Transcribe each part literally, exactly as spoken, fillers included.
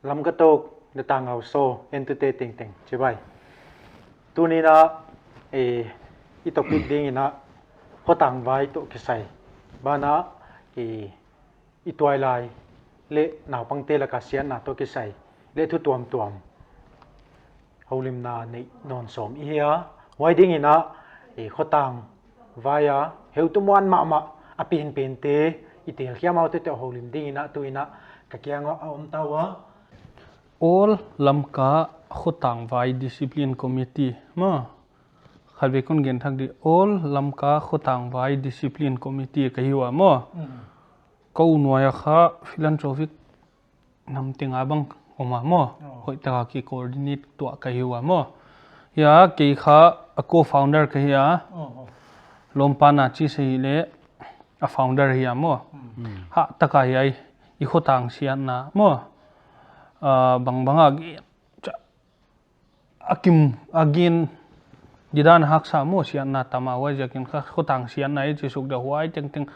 Lamka Talk, The Tangau Show, entute tengteng, chibai. Tuni'n a, eh, i topic dingin a, khotang vai toh kisai. Banah, eh, i tuailai leh naupangte laka siatna toh kisai leh thu tuamtuam houlimna nei nawn sawm i hi a. Huai dingin a, eh, khotang vai a heutu muan mahmah a penpente i telkhiam ua, tua toh houlim dingin a tuin a ka kiang ah a om ta ua. All Lamka Khotang Vai Discipline Committee maw. Khatvei kon gen thak di, All Lamka Khotang Vai Discipline Committee ka hi ua maw. Mm. Kou nuai a kha philanthropic nam teng a bang om a maw. Oh. Hoihtaka ki coordinate tuah ka hi ua maw. Hiai kei kha a co-founder ka hi a. Oh, oh. Lawmpa Nachi Seihleh a founder hi a maw. Mm. Hoihtaka hiai i khotang siatna maw. Ah, bangbang a gen, cha, a kim, a gen didan haksa maw, siatna tam a, huaiziakin kha khotang siatna i chi suk dia huai tengteng,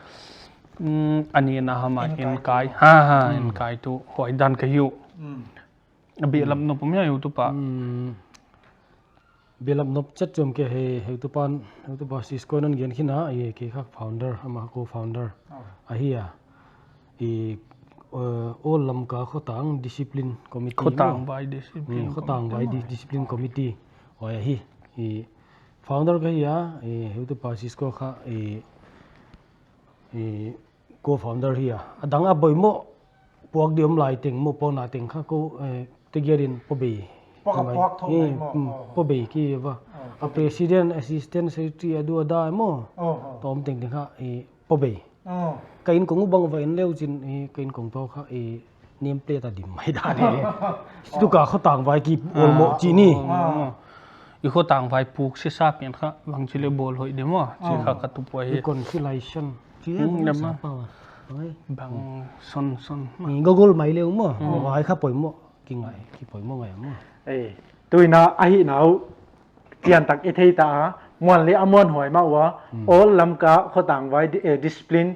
mm, a nihna hama en kai. En kai. Ha, ha, mm, en kai tu huai dan ka hi uh. Mm. A behlap nop om hia, heutupa? Mm. Behlap nop chet chom kei, he, heutupan, heutupa Cisco in a gen khin a, eh, kei kha founder, amah co-founder. Oh. Ahi a. I, eh, All Lamka Khotang Discipline Committee maw. Khotang Vai Discipline Committee. Hmm, Khotang Vai Di-, Discipline Committee. Huai ahi. I founder ka hi a, i heutupa Cisco kha, i, i co-founder hi a. A dang a poimoh puak di om lai teng maw, pona teng kha kou, eh, te giarin pobei. Puak a puak thou mai maw. Hmm, oh, pobei ki va. Oh, a president, assistant secretary, a du a da maw. Oh, oh. Tom tengteng kha, i, pobei. Oh. Ka inkong uh bang va en leu chin, i, ka inkong toh kha, i, name plate a dim mai dan e. Tuka khotang vai ki olmoh chi ni. Ah, oh, oh. I khotang vai puk sisa pen kha bangchi leh bawl hoih di maw. Chi kha ka tup ua hi. Reconciliation. Chi hmm, em lam sa a. Pau a. Oi. Bang son son. Hmm, gogol mai leu maw. Hmm. Vai kha poimoh. Ki ngai, ki poimoh ngai maw. Eh, tuin a ahihna uh chiantak i thei ta a, muan leh a muanhuai mah ua, hmm, All Lamka Khotang Vai Di-, eh, Discipline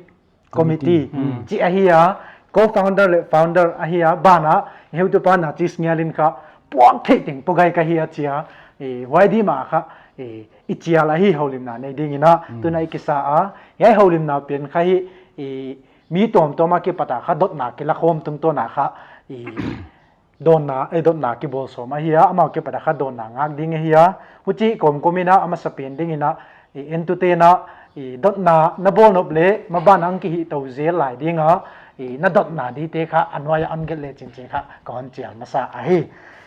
Committee. Committee. Hmm. Chi ahi a, co-founder leh founder ahi a, banah, heutupa Nachi Seihleh in kha, puak theih teng pogai ka hi a chi a, eh, huai di mah kha, eh, i chial ahi houlimna nei dingin a, hmm, tuin a i kisa a, hiai houlimna pen kha hi, eh, mi tuamtuam a kipat a kha dotna kilakhawm tungtawn a kha, eh, dawnna, eh, dotna kibawl sawm ahi a, amau kipat a kha dawnna ngak ding ahi a. Huchi kawmkawm in a, a masapen dingin a, i entute'n a, i dotna na bawl nop leh, maban a hong kihih tou zel lai ding a, i na dotna dite kha, a nuai a hon gelh leh chinchin kha, ka hon chial masa ahi.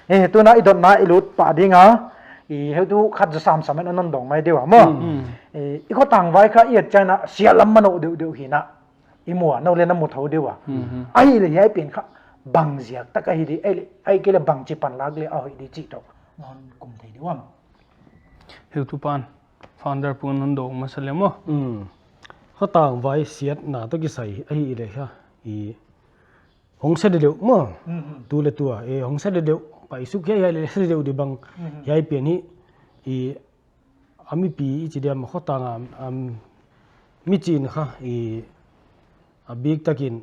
Eh, tuin a i dotna i lut pah ding a, i heutu khat zaw samsam in a non dong mai di ua maw. Mm. I, i khotang vai kha i et chiangin a, siat lam manoh deuhdeuh hi'n a. I mu a, nou leh na mu thou di ua. Mhm. Ahihleh hiai pen kha bang ziak tak ahi di, ahihleh, ahihkeileh bangchi panlak leh a hoih di chih toh. Non kum thei di uam. Heutupan, founder pu'n hon dong masa leh maw. Mm. Khotang vai siatna toh kisai ahihleh kha. I hong se deuhdeuh maw. Mhm. Tu leh tu a, eh, hong se deuhdeuh. Pai suk hiai hiai leh se deuh di bang. Mhm. Hiai pen hi, i a mipi i chi diam khotang a, am, mi chin kha, i, a biktakin,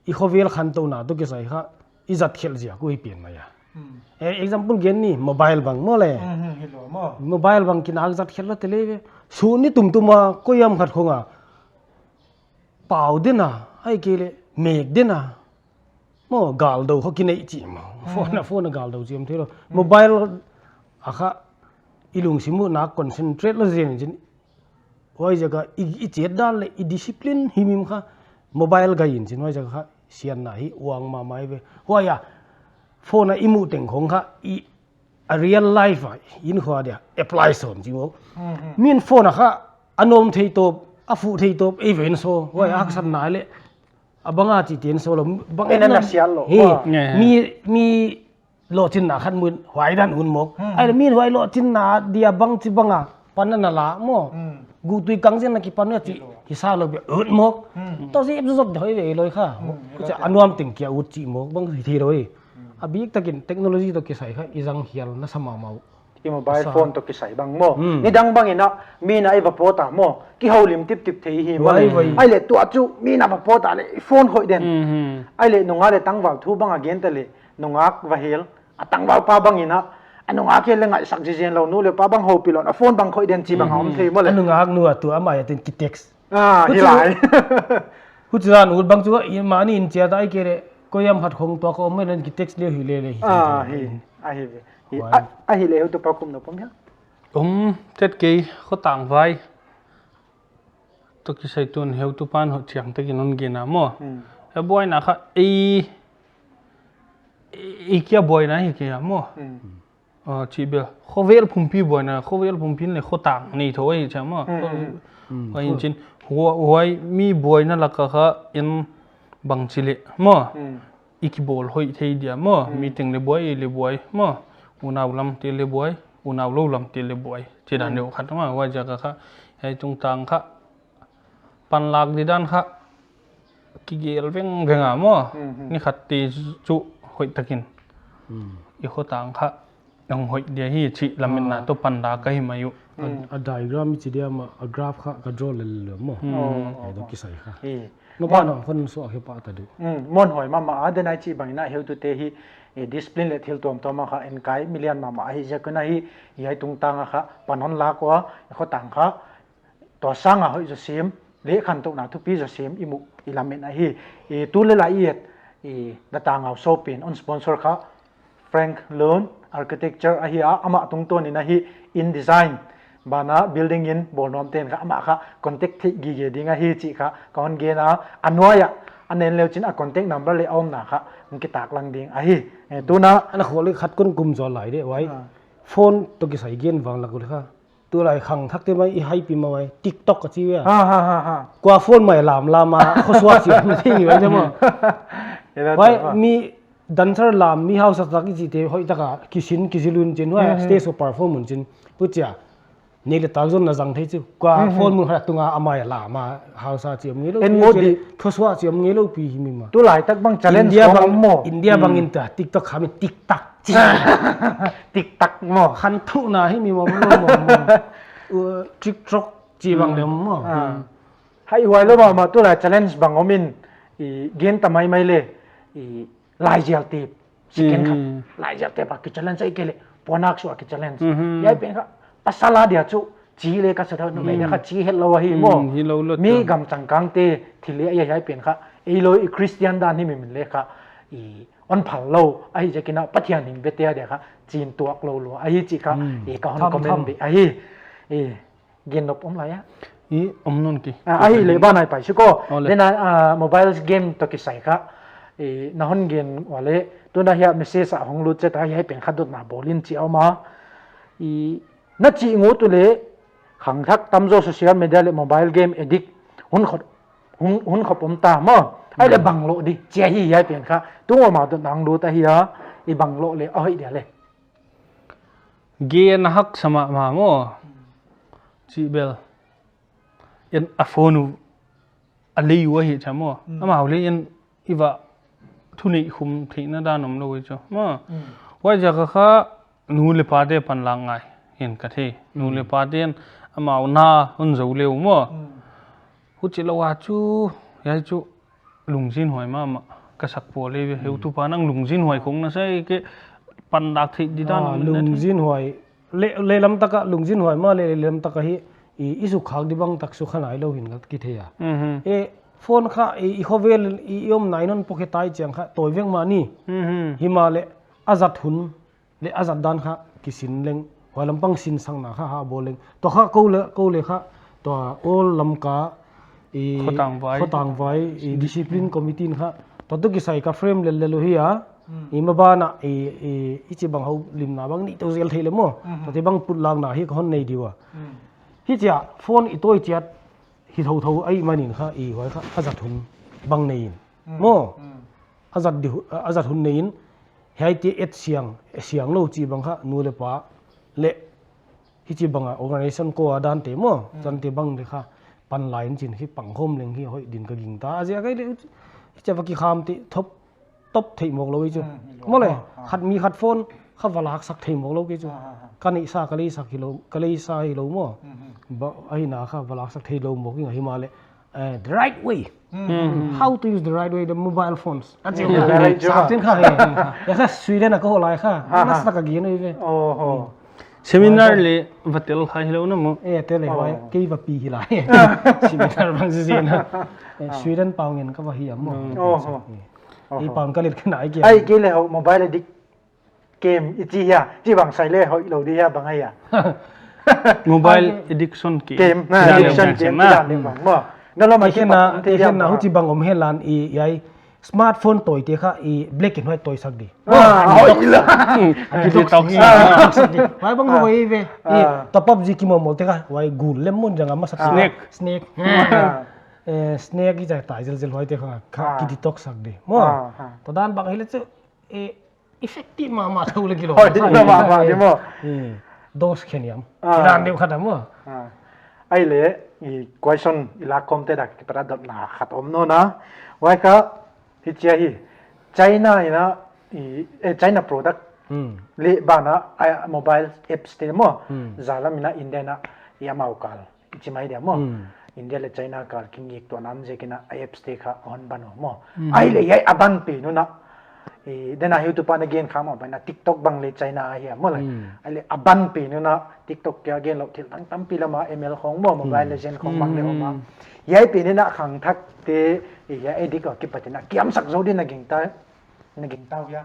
i khovel khantouna toh kisai kha, i zat khelh ziak uh hi pen mai a. Hmm. Eh, example gen ni, mobile bang maw leh. Hmm, hmm, hi lou maw. Mobile bang kinak zat khelh lou te leh ve. Sun ni tumtum a, koi hiam khat khong a. Pau den a, ahihkeileh, mek den a. Maw, galdou kha kinei chi maw. Hmm. Phone a, phone a galdou chi om thei lou. Hmm. Mobile a kha i lungsim uh nak concentrate lou zen chin. Huaiziak a i, i chiat dan leh i discipline himhim kha mobile gai in chin huaiziak a kha siatna hi uang mahmah ve. Huai a phone a i muh teng khong kha i a real life a, inkhua dia, apply sawm chi maw. Hmm, hmm. Min phone a kha, a nawm thei tawp, a fuh thei tawp, ei ve in so, huai a haksatna leh, a bang a chi ten so lou, bang en na sial lou. Hi, mi, mi lohchinna khat mun, huai dan un mawk. Hmm. Ahihleh min huai lohchinna dia bangchi bang a, pan na la maw. Hmm. Guhtui kang zen na kipan na chi, hi sa lou bia, ut mawk. Hmm. Toh si ep zop de hoi ve lou kha. Hmm. Kucha a nuam teng kia ut chi mawk, bang hi thei lou hi. Hmm. A biktakin technology toh kisai kha, i zang hial na sa mahmah uh. I mobile phone toh kisai bang maw. Hmm. Nidang bangin a, mi'n a i va pawt a maw. Kihoulim tiptip thei hi maw leh. Ahihleh tua chu, mi'n a va pawt a leh, i phone khoih den. Hmm, hmm. Ahihleh nung a leh tangval thu bang a gen ta leh. nungak va hel, a tangval pa bang in a, a nungak hel leh ngaihsak zizen lou, nu leh pa bang houpih lou, a phone bang khoih den chih bang a om thei maw leh. A nungak nu a tu a mai a tin ki text. Ah, hi lai. Huchi dan ut bang chu, i mani in chia tai ke leh, koi am khat khong tua ka om mai len ki text leh hi lele hi. Ah, hi, a hi ve. Hi, a, a hi leh heutupa kum nop om hia? Om, chet kei, khotang vai. Toh kisai tun heutupa'n hoih chiang takin hon gen a maw. Hmm. A buaina kha, ei, ei kia buaina hi kei a maw. Hmm. Ah, chih bel, khovel pumpi buaina, khovel pumpi leh khotang nei thou ei chia maw. Hmm, hmm, hmm. Huai in chin, hua-, huai mi buaina laka kha en bang chi leh maw. Hmm. I kibawl hoih thei dia maw, hmm, mi teng leh buai, ei leh buai maw, unau lam te leh buai, unau lou lam te leh buai. Chih dan deuh khat maw, huaiziak a kha, hiai tungtang kha, panlak di dan kha, kigel vengveng a maw, hmm, hmm, ni khat te chu hoih takin. Hmm. I khotang kha, hong hoih dia hi chih lametna toh panlak ka hi mai uh. A, a diagram i chi dia maw, a graph kha ka draw lel lou maw. Hmm. Oh, oh, eh, toh kisai kha. Hi. No pa no, hon suah hi pa ta du. Hmm, mon huai mahmah a, den ai chih bang in a heutute hi, eh, discipline leh thil tuamtuam a kha en kai milian mahmah ahi ziak un a hi, hiai tungtang a kha, pan hon lak ua, khotang kha, tua sang a hoih zaw sem, leh khantohna thupi zaw sem i muh i lamen ahi. I tu leh la i et, i datang au sopin, hon sponsor kha, Frank Lone Architecture ahi a, amah tungtawn in a hi InDesign bana building in bawl nuam ten kha amah kha contact theih gige ding ahi chih kha ka hon gen a, a nuai ah a nen leu chin a contact number leh a omna kha hong kitak lang ding ahi. Eh, tuna. Ana khol leh khat kon kum zaw lai de, huai. Ah. Phone toh kisai gen vang lak ul kha. Tulai khangthakte mai i haipi mah huai, TikTok a chi ve a. Ha, ha, ha, ha. Kua phone mai lam lam a, khosuak chi om thei ni huai te maw. Huai, mi dancer lam, mi hausa tak i chihte hoih taka kisin, kizil un chin huai, hmm, hmm, stage show perform un chin. Huchia, nei leh tak zonna zang thei chu. Kua, hmm, hmm, phone mun khat tunga a mai lam a, hausa chi om ngei lou, en pi mo chi di. Khosuak chi om ngei lou pi hi mi maw. Tulai tak bang challenge India bang, om maw. India bang, hmm, in ta, TikTok kha mi TikTok. Tik tak maw. Khantohna hi mi maw, maw, maw, maw. Uh, TikTok chi bang leh maw. Ah. Hmm. Hai huai lou mahmah tulai challenge bang om in i gen ta maimai leh i laizial tep. Second khat. Hmm. Laizial tep a ki challenge ai ke leh. Puannak suah ki challenge. Hmm. Hiai pen kha pasal a dia chu chi leh ka sa thou, numei dia kha chi het lou ahi maw. Hmm, hi lou lou. Mi ta. Gam changkang te thil leh hiai pen kha. Ei lou i Christian dan hi mi min leh kha. I hon phal lou, ahi ziakin a Pathian hing bete a dia kha, chin tuak lou lou, ahi chih kha, hmm, i ka hon comment beh, ahi, i, gen nop om lai a. I, om nawn kei. Ah, ahi leh banai pai suk o. Ole. Den a, ah, mobile game toh kisai kha, i, na hon gen ua leh, tuna hiai message a hong lut chet a, hiai pen kha dotna bawl in chi a om a. I, na chih ngut uleh, khangthak tamzaw social media leh mobile game addict, hun khot hun, hun khop om ta maw. Ai leh, hmm, bang lou di, chia hi hiai pen kha. Tung om a dotna hong lut ahi a, i bang lou leh, a hoih dia leh. Gen a haksa mahmah maw. Chih bel. En a phone uh, a lei uh ahi chia maw. Hmm. Amau leh en i va thuneih khum theihna dan om lou ei chu. Maw. Hmm. Huaiziak a kha, nu leh pate panlak ngai, hi'n ka thei. Nu leh, hmm, pate'n amau na hon zou leh uh maw. Hmm. Huchi lou a chu, hiai chu lungzinhuai mahmah ka sak pawl leh ve, hmm, heutupa nang lungzinhuai khong na sa e ke panlak theih di dan, ah, om na lungzinhuai. Leh, lehlam taka lungzinhuai mah leh, lehlam taka hi, i, i suk khak di bang tak suk kha nai lou hi'n ka kithei a. Mhm. E, phone kha, i, i khovel, i, i omna in hon pokhe tai chiang kha, tawi veng mah ni. Mhm. Himahleh, a zat hun, leh a zat dan kha kisin leng, huai lampang sinsakna kha ha bawl leng. Toh kha kou leh, kou leh kha, toh All Lamka, i, khotangvai, khotangvai, i, discipline, discipline committee in kha, toh toh kisai ka frame lellel uhi a, hmm, i maban a, i, i, i chih bang houlimna bang nih tou zel thei leh maw. Mhm. Toh te bang putlakna hi ka hon nei di ua. Hmm. Hichia, phone i tawi chiat, hi thouthou ahihmanin kha, i huai kha, a zat hun bang nei in. Hmm. Maw. Hmm. A zat di hu-, a zat hun nei in, hiaite et siang, et siang lou chih bang kha, nu leh pa leh, hichibang a organization ko a dante maw, hmm, dante bang leh kha, pan lai in chin hi pangkhawm leng hi hoih din ka gingta. A ziak ahihleh, hichia va kikham te thop, top thei mawk lou ei chu. Hmm, hi lou. Maw leh, ah, ah, khat mi khat phone, kha va laksak thei mawk lou kei chu. Ah, ah, ah. Ka neihsa, ka leisak hi lou, ka leisa hi lou maw. Hmm, hmm. Ba, ahihna kha va laksak thei lou mawk ing a himahleh, eh, the right way. Hmm. How to use the right way the mobile phones. That's it. Hmm. Right, sure. Sa tin kha he. Ya kha Sweden a ka hoh lai kha. Ha, ha. Nasa ka gen ve. Oh, oh. Seminar le va tel kha hilou na maw. Eh, tel le. Oh. Huai kei va pi hi lai. Seminar bang si na. Eh, ah. Sweden pau ngen ka va hi a maw. Hmm. Oh, oh. Eh. Oh, ei oh. Pau ka let ka nai ke. Ai, kei le ho mobile addict. Game i chi hia, chi bang sai le hoihlou di hia bang hia. Mobile addiction game. Game, na, addiction game, chi dan le bang maw. Na lo ma chi khen na, bang khen na, huchi bang om hen lan i, i ai smartphone toh i te kha i black and white toh i sak di. Ah, oh, ila. Detox. Detox di. Huai bang hoih ve. I top up zi ki mo mo te kha, huai gul lem mun jang a masa. Snake. Snake. Eh, snake i chai tai zel zel huai te kha, kha ki detox sak di. Maw. Ah, ah. Toh dan bang hi le chu, eh, effective mahmah thou le kilawm. Hoi, mahmah di maw. Hmm. Dose khen hiam. Ah. Kidan deuh khat a maw. Ah. Ai le, i question i la kom te dak ki para dot na khat om nawn a. Huai kha, hichi ahi. China in a, i, eh, China product. Hmm. Le ban a, ai, mobile apps te maw. Hmm. Zalam in a India in a, i amau kal. Chi mai dia maw. Hmm. India le China kal kingik tuan a om ziakin a apps te kha hon ban uh maw. Hmm. Ai le hiai a ban pen un a. Eh, den a YouTube a na gen kha maw, ban a TikTok bang le China ahi a maw le. Hmm. Ai le a ban pen un a TikTok kia gen lou thil dang tampi lam a M L khong maw, Mobile Legend khong bang le om a. Hmm. Hiai pen in a khangthak te, eh, hiai addict a kipat in a kiamsak zou din na gingta, na gingta uh hia.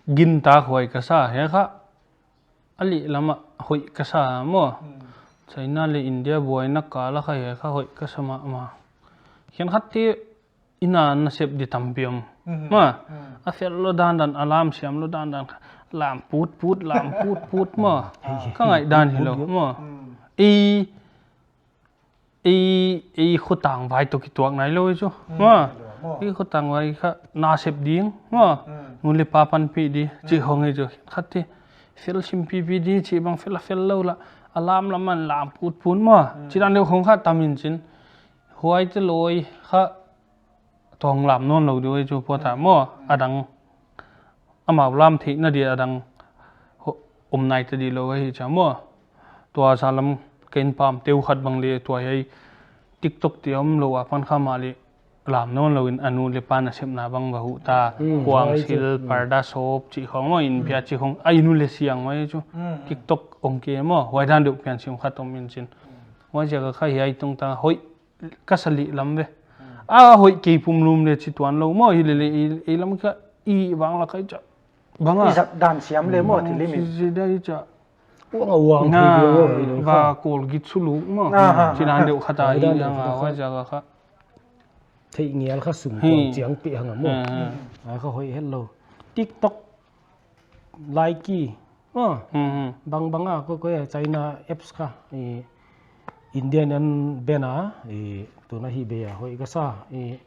Gingta huai ka sa, hiai kha. A lih lam a hoih ka sa maw. Hmm. China le India buaina kal a kha hiai kha hoih ka sa mahmah. Khenkhat te in a nasep di tampi om. Mhm. Maw, hmm. A fel lou dandan, a lam siam lou dandan kha. Lam put put, lam put put maw. Ah. Ka ngaihdan hilou maw. Hmm. I Ei, ei khotang vai toh kituak nailou ei chu. Hmm, maw. Ei khotang vai kha nasep ding. Maw. Hmm. Nu le pa panpih di. Hmm. Chi hong ei chu. Khat te. Fel sim pipi di, chi bang fel a fel lou la. A lam lam man lam put pun maw. Hmm. Chi dan deuh hong kha tam in chin. Huai te loi kha. Tong lam nawn lou di ei chu pua ta maw. Hmm. A dang. Amau lam theihna di a dang ho-, om nai ta di lou ahi chia maw. Tua zalam ken pam teu khat bang le tua hiai TikTok te om lou a pan kha mah le lam nawn lou in a nu le pa nasepna bang va huh ta. Hmm, huang sil, hmm. Parda sop chi khong maw in bia chi khong a i nu le siang mai chu. Hmm, hmm. TikTok ong ke maw. Huai dan deuh pian sim khat om in chin. Hmm. Huai ziak a kha hiai tung ta hoih ka sa lih lam ve. Hmm. A hoih kei pumlum le chi tuan lou maw hi le le i, i lam kha i vang la kai cha. Bang a. I zat dan siam le maw ti limit. Bang si dai cha. Uang a uang na, hi hi hi hi va kol git sulu maw. Aha. Chi dan deuh khat a i dan deuh khat a kha. Huai ziak a kha. Thei ngial kha sum kuang chiang pi hang a maw. Aha. A kha hoih het lou. TikTok Likee. Ah. Mhm. Bang bang a, ko ko ya China apps kha. I India in a ban a, i tuna hi be a, hoih ka sa. I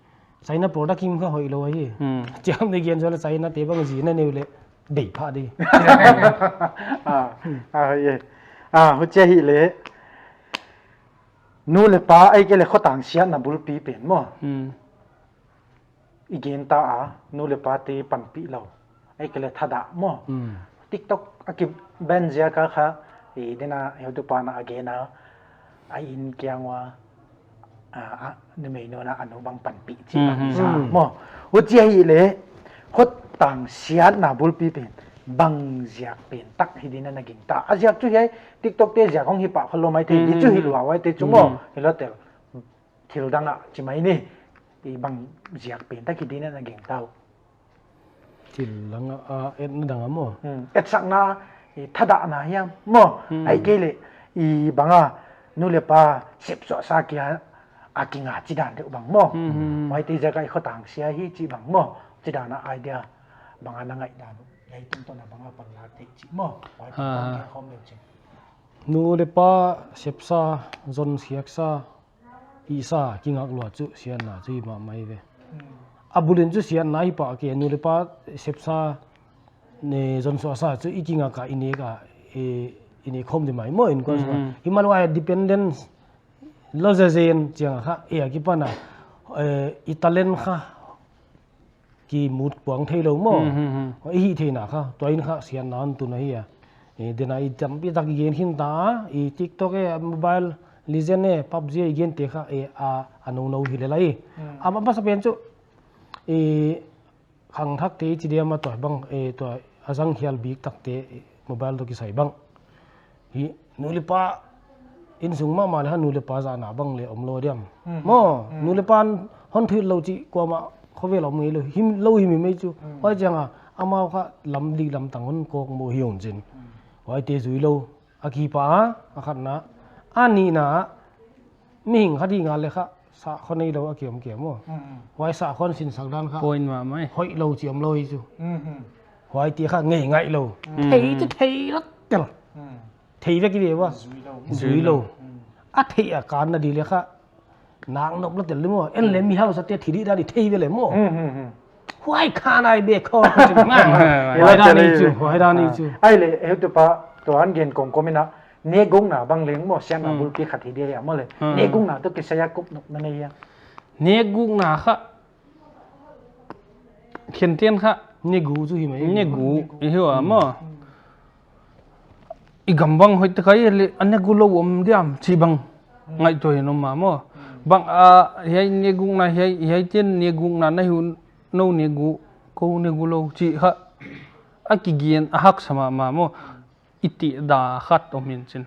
China product kim kha hoihlou hi. Hmm. Chiam ni gen zola China te bang zi na neu le. Dei pha di. Ah, ah, hoih e. Ah, huchia hi le. Nu le pa ai ke le khotang siatna bulpi pen maw. Hmm. I gen ta a, nu le pa te panpih lou. Ai ke le thadah maw. Hmm. TikTok a ki ban ziak a kha, i den a heutu pa na a gen a, a in kiang ua, a, a, numei nu na a nu bang panpih chi bang sa maw. Huchia hi le, khotang siatna bulpi pen, bang ziak pen tak hi din a na gingta. A ziak chu hiai, TikTok te ziak hong hi pah khol lou mai thei, di chu hi lua huai te chu maw, hi lou tel. Thil dang a chi mai ni, i bang ziak pen tak hi din a na gingta uh. Thil dang a, a, etna dang a maw. Hmm. Etsakna, i thadahna hiam maw. Hmm. Ai ke le, i bang a, nu le pa, sep suah sa kia, a kinga chi dan deuh bang maw. Hmm, hmm, hmm. Huai te ziak a i khotang sia hi chi bang maw. Chi dan a idea, bang a na ngaihdan uh. Hiai tungtawn a bang a pan la te chi maw. Huai te bang kia khom deuh chi. Nu le pa, sep sa, zon siak sa, i sa kingak lua chu siatna chu hi mahmah ve. Hmm. A bul in chu siatna hi pah ke, nu le pa sep sa, ne zon suah sa chu i kingak a i ne ka, i, i ne khom di mai maw in kuan sa. Hmm, hmm. Hi man huai dependence lou zezen chiang a kha, e a kipan a, eh, i talent kha, ki mut puang thei lou maw. Hmm, hmm, hmm. I hih theihna kha, tua in kha siatna hon tun ahi a. I den a i tampi tak i gen khin ta, i TikTok e, mobile, Legend e, PUBG e i gente kha e a, a nou nou hi le lai. Hmm. A, a masa pen chu, e, khangthakte i chi diam a tua bang, e, tua a zang hial bik takte, e, mobile toh kisai bang. Hi, nu le pa, insung mahmah le kha nu le pa zahna bang le om lou diam. Hmm. Maw, Hmm. nu le pa hon thuhilh lou chih kuamah khovel om ngei lou, him, lou himhim ei chu. Hmm. Huai chiang a, amau kha lam dik lam tang hon kawk maw hi ong chin. Hmm. Huaite zui lou. A kipah a, a khatna. A nihna, mihing kha ding a le kha, sahkhua neilou a kiom kiom maw. Mm, mm. Huai sahkhua sinsak dan kha. Point mahmah e. Hoih lou chi om lou hi chu. Mm, mm. Huaite kha ngei ngai lou. Mm. Thei chu thei lak tel. Mm. Thei vek i ve ua. Zui lou. Zui lou. Mm. A thei a kanna di le kha. Nak nop lou tel le maw. En le mi hausa te thi di dan i thei ve le maw. Hmm, hmm, hmm. Huai kha nai be kho. Huai dan i chu, huai dan i chu. Ai le, heutupa, tua an gen kawmkawm in a, negukna bang leng maw, siatna Hmm. bulpi khat hi dia maw le. Hmm. Negukna toh kisai a kup nopna nei a. Negukna kha, khen tian kha. Neguk chu hi mai. Neguk, i hi ua maw. Hmm. I gam bang hoih tak a i le, a neguk lou om diam, chi bang. Hmm. Ngaihtuah in om a maw. Hmm. Bang a, hiai negukna, hiai, hiai tian negukna na hi un, nou neguk, kou neguk lou, chi kha. A kigen, a haksa mahmah maw. I tih da khat om in chin.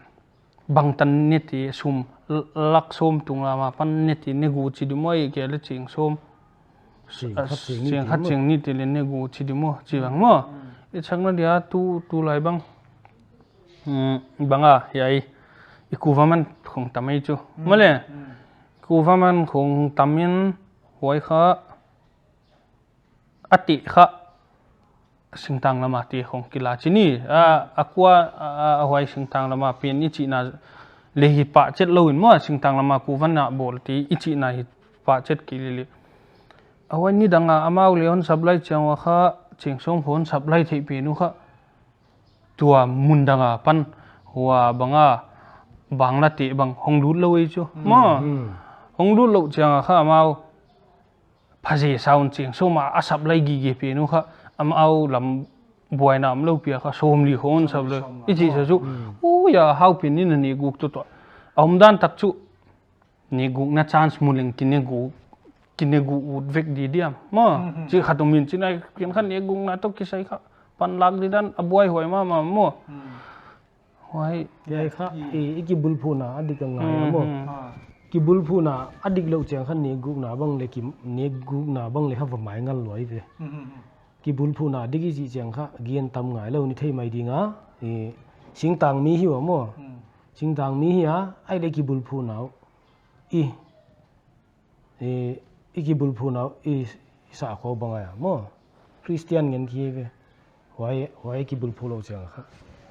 Bangtan ne ti sum, l-, lak sawm tung lam apan ne ti neguk chi di maw, i ke le ching sawm. Ching khat, ching nih ti le neguk chi di maw, chi bang maw. Mm. I chakna dia tu, tulai bang. Mm, bang a, hiai. I kuvaman khong tam ei chu. Mm. Maw le? Mm. Kuvaman khong tam in huai kha a tih kha singtang lama ti khong kila chi ni. A, a kua, a, a, a huai singtang lama pen i chihna le hi pah chet lou in maw, singtang lama kuvan a bawl ti i chihna hi pah chet kei lele. A huai nidang a amau le hon supply chiang ua kha, cheng sawm hon supply theih pen uh kha. Tua mun dang apan, hua bang a, bang la te bang hong lut lou ei chu. Mm, maw, mm. Hong lut lou chiang a kha amau, phaze sound ching, sawm a a supply gige pen uh kha, amau lam buaina om lou pia kha, sawmli khong supply. Sawm, sawm, i chih sa chu, mm. Ui a hau pen in a neguk tuh tuh. A omdan tak chu, negukna chance mu leng kineguk, kineguk ut vek di diam. Maw, mm, mm. Chi khat om in chin ai, ken kha negukna toh kisai kha, panlak di dan, a buai huai mahmah maw. Mm. Huai. Hiai kha, i, i kibulphuhna a dik a ngai maw. Hmm, hmm. Ah. Kibulphuhna a dik lou chiang kha negukna bang le ki, negukna bang le kha va mai ngal luai ve. Hmm, hmm, hmm. Kibulphuhna dik i chih chiang kha, gen tam ngai lou ni thei mai ding a, i, singtang mi hi ua maw. Hmm. Singtang mi hi a, ai le kibulphuhna uh. I, I, i kibulphuhna uh, i, i sahkhua bang a maw. Christian ngen ki ve. Huai, huai kibulphuh lou chiang kha.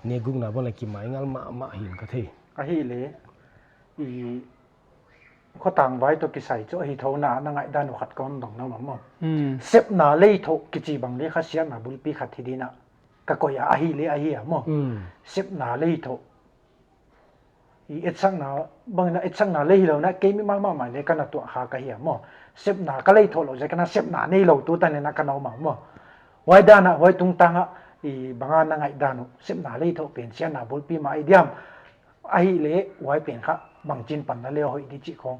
Negukna bang le kimai ngal mahmah hi'n ka thei. Ahihleh, i, khotang vai toh kisai chu ahi thouna, na ngaihdan uh khat kon dong na maw. Hmm. Sepna lei thoh kichi bang le kha siatna bulpi khat hi ding a. Ka koih a ahihleh ahi a maw. Hmm. Sepna lei thoh. I etsakna bang in a etsakna lei hilou in a kei mi mahmah mai le ka na tuah kha ka hi a maw. Sepna ka lei thoh lou ziak in a sepna neilou tu tan in a ka na om a maw. Huai dan a, huai tungtang a, i bang a na ngaihdan uh, sepna lei thoh pen siatna bulpi mah i diam. Ahihleh, huai pen kha, bangchin pan na le hoih di chih khong.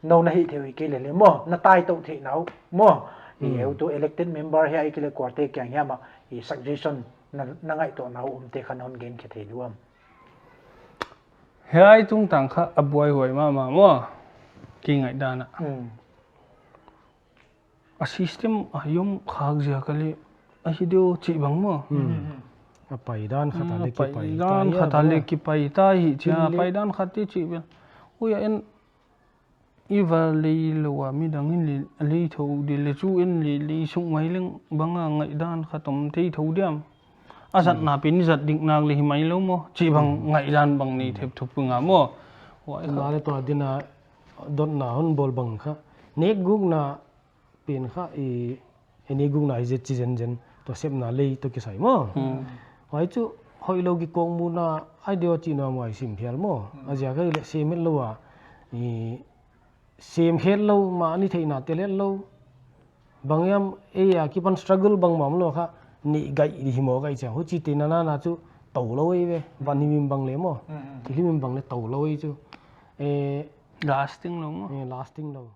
Nou na hih theih uh kei lele maw, na tai tou theihna uh maw. I, hmm, heutu elected member hiai kile kuate kiang hiam a, i suggestion na, na ngaihtuahna uh omte kha non gen khe thei diam. Hiai tungtang kha a buaihuai mahmah maw, ki ngaihdan a. Hmm. A system a yom khak ziak a le, ahi diam chih bang maw. Hmm. A paidan khat a le, hmm, kipai paidan ta khat a le, maw, kipai ta hi chia, tin le paidan khat te chih bel. Ui a en, i va lei lou a midang in le, lei thoh di le chu en le, lei suk mai leng bang a ngaihdan khat om thei thou diam. A zatna pen i zat dik nak le hi mai lou maw. Chih bang ngaihdan bang nei thei thupui nga maw. Huai kha. Amah le tua din a dotna hon bawl bang kha. Negukna pen kha i, i negukna hi zet chi zenzen. Tua sepna lei toh kisai maw. Hmm. Huai chu hoihlou kikawkmuhna ai deuh a chihna huai sim phial maw. Hmm. A ziak ahihleh sem het lou a. I, sem het lou mah ni theihna tel het lou. Bang hiam, ei a kipan struggle bang mah om lou kha, ni gai di hi maw gai chia. Huchi te na na na chu tou lou ei ve, van himhim bang le maw. Mm, mm. Thil himhim bang le tou lou ei chu. Eh, lasting lou maw? Eh, lasting lou.